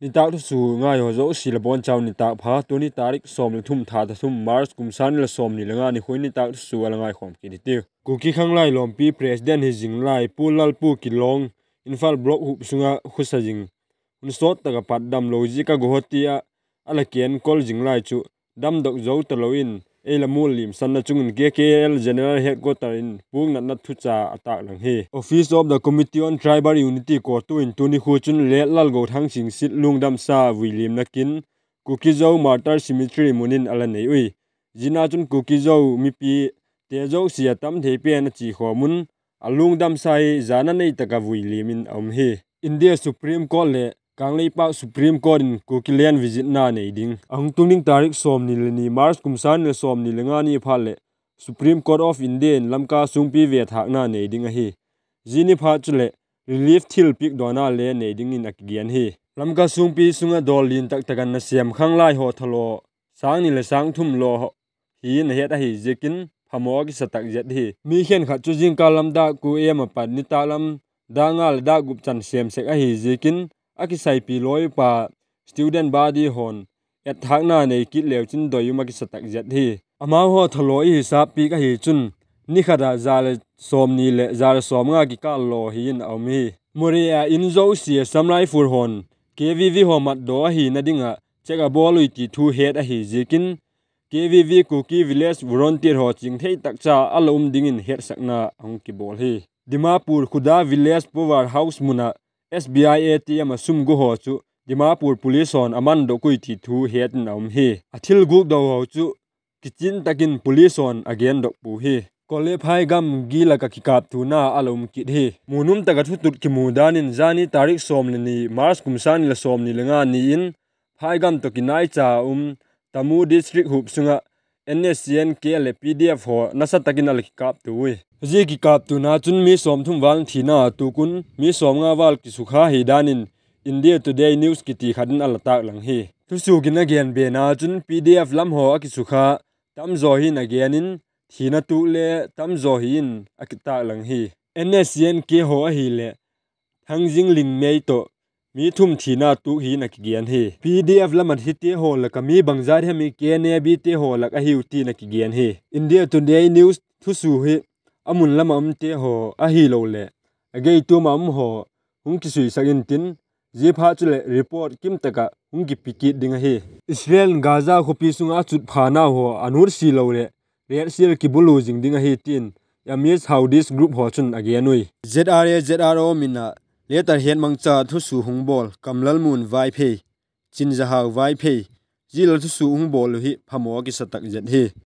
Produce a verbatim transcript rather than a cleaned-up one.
Nitâk thusua ngai haw zosia la bawn chau nitâk pha. Tuni tarik sawm le thum, tha thum, March, kum sâng ni le sawmni le nga nikhua in nitâk thusua la ngaikhawm kit hitiu. Kuki Khanglai Lawmpi President hi zing lai Pu Lalpu Kilawng, Imphal Block huap sung ah khuasa zing, hun sawt tak ah pat damlo ziak ah Guwahati ah a la kenkol zing lai chu damdok zo talo in, ei la mual liamsanna chung in K K L General Headquarter in puaknatna thucha a tâklang hi. Office of the Committee on Tribal Unity, CoTU in tuni khua chun Late Lalgothang Singsit lungdamsa vui liamna kin Kuki-Zo Martyr Cemetery mun in a la nei ui. Zia ah chun Kuki-Zo mipite zosia a tam thei pen a chia khawm un, a lungdamsa hi zana nei tak ah vui liam in a um hi. India Supreme Court leh Kangleipak Supreme Court in Kuki land visitna nei ding a hung tung ding tarik sawmni le ni March, kum sâng ni le sawmni le nga ni phat leh Supreme Court of India in Lamka sungpi vethâkna nei ding ahi. Zia ni phat chuleh relief thilpiak dawna le nei dingin a kigen hi. Lamka sungpi sung ah dawl lian tak tak ah nasêm khanglai haw thalaw sâng ni leh sâng thum law hi na het ahi ziakin phamaw a kisa tak zet hi. Mi khenkhat chu zingkal lam dâk kua am a pat nitâk lam dâk nga leh dâk gup chan sêm sek ahi ziakin a kisaipi lawi upa student body haw'n etthâkna nei kit leu chun doi um a kisa tak zet hi. Amau haw thalaw i hisap piak ahi chun ni khat ah za le sawmni leh za le sawmnga kikâl law hi in a um hi. Moreh ah in zosia Assam Rifles haw'n K V V haw matdaw ahina ding ah check a bawl ui ti thu het ahi ziakin K V V Kuki Village Volunteer haw chingthei tak cha a la um dingin hetsakna a hung kibawl hi. Dimapur Khuda Village Power House mun ah S B I A T M a sum gu haw chu Dimapur Police haw'n a mandok ui ti thu het in a um hi. A thil gukdo haw chu kichian tak in Police haw'n a gendok pua hi. Kawlle Phaigam gil ah ka kikâptuana a la um kit hi. Muanum tak ah thutut kimu dan in zani tarik sawm le ni March, kum sâng ni leh sawmni le nga ni in Phaigam tawh kinaicha um Tamu District huap sung ah N S C N K leh P D F haw nasa tak in a la kikâptua ui. Zia kikâptuana chun mi sawmthum val thina a tuak un, mi sawmnga val kisukha hi dan in India Today News kiti khat in a la tâklang hi. Thusuak in a gen bena chun P D F lam haw a kisukha tamzaw hin a gen in, thina tuak le tamzaw hi in a kitâklang hi. N S C N K haw ahileh Thangjing Lingmei tawh mi thum thina tuak hi in a kigen hi. P D F lam ah thite haw lak ah mi bangzat hem i K N A B te haw lak ahiu tin a kigen hi. India Today News thusua hi a mun lam ah umte haw ahiloleh a gei tuam ah um haw hung kisuisak intin, ziaphat chuleh report kim tak ah hung kipe kit ding ahi. Israel in Gaza khawpi sung ah a chutphanau haw a nutsia lo leh Red Seal kibulu zing ding ahi tin Yamis Houthis group haw chun a gen ui. Z R A Z R O min ah letter het mangcha thusua hung bawl Kamlalmun Vaiphei, Chinzahau Vaiphei, zia la thusua hung bawl uh hi phamaw a kisa tak zet hi.